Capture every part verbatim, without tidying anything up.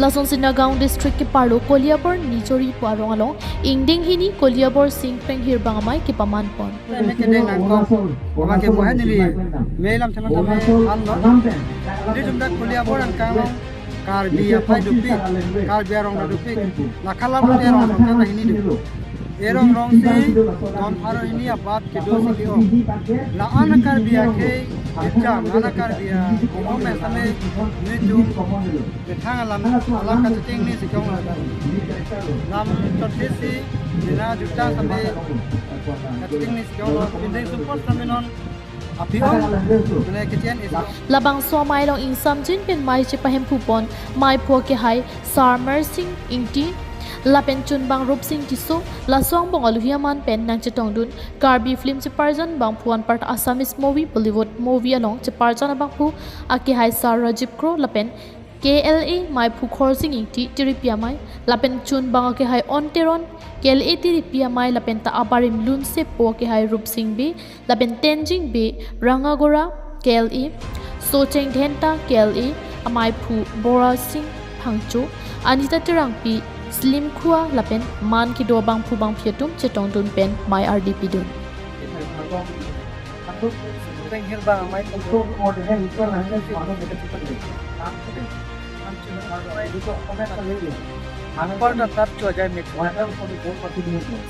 Lasonsi Nagaon district keparlo Koliabor Nijori pu arong along ingdeng hini Koliabor Singpreng Hirbang amei kepaman pon. Mei kedeng nangkok. Abang ke buhan neli. Mei lam thema thema an lo. Di jumdak Koliabor angkang along Karbi aphai dopik, Karbi arong dopik. Lakha lam ke arong songkar na hini do. Erong rong si don pharo hini abat kedo si ke-ong. La-an Karbi akhei kejam, la-an Karbi a-ong men same nelitum methang alam, alam kachetheng ni si ke-ong la. Lam chothe si, nina jutang same kachetheng ni si ke-ong lo, pindeng support same non. Aphi ong, mane kitchen is Labangso amei along ingsamjin pen mei chepahemphu pon meiphu akehai Sarmer Sing Ingti lapen chunbang Rupsing Tisso, laso angbong alohi aman pen nangchetongdun Karbi film cheparjan abangphu anparta Assamese movie, Bollywood movie along cheparjan abangphu akehai Sar Rajiv Kro lapen K L A meiphu Khorsing Ingti tiripi amei lapen chunbang akehai On Teron, K L A tiripi amei lapen ta abarim lunsepo akehai Rupsing Bey lapen Tenzing Bey, Rangagora K L A, Socheng Dhenta K L A ameiphu Bora Sing Phangcho, Anita Terangpi, Slim Khua lapen man kedo abangphu bangphi atum chetongdun pen mei ardi pidun. Singpreng Hirbang amei pon. Angkor ta tar chu ajai me.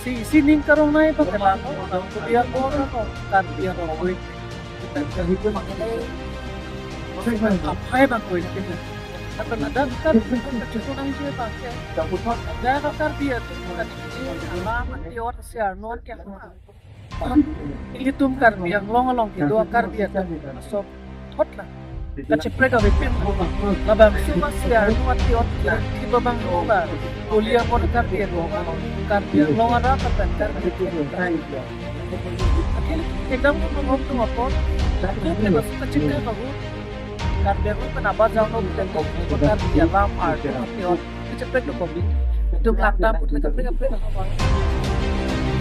Si, si ning karong nai pa kelang ko, dia ko ko tar dia ko koi. Aphai bang koi kita. Tapi ada kan kita cukup nang je bang ke. Dia ko tar dia tu kan. Alam tiot si arnon ke. Ilitum Karbi Anglong along kedo Karbi atum asok thot la kacheprek avepin. Labangso ma si arnu ati ot kira kiba bang lo la. Koliabor Karbi atum, Karbi Anglong arat lapen Karbi atum. Akhil kedam ko ngom tum apor. Ko ke masuk kacheprek agu. Karbi Anglong pen abajar no pen ko Karbi alam art ati ot. Kacheprek do kopi. Itum lakta put kacheprek kaprek apa.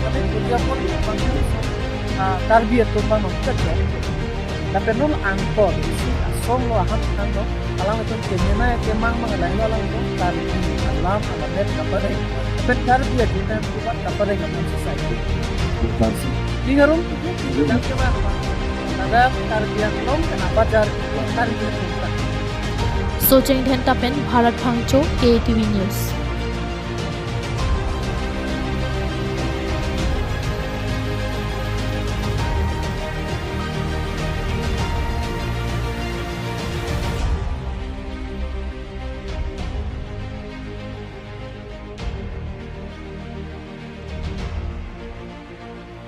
Tapi Koliabor, ah, Karbi atum bang nong kache. Tapi non Angkor, isi asong lo aham nang lo. Alanglitum kemena kemang mang alai lo alanglitum Karbi alam alamet kapareng. Tapi Karbi atum kan kuat kapareng alam society. Ning arong tu tu tu jam ke bang. Ada Karbi Anglong pen abajar Karbi atum. Socheng Dhenta pen Bharat Phangcho, K T V News.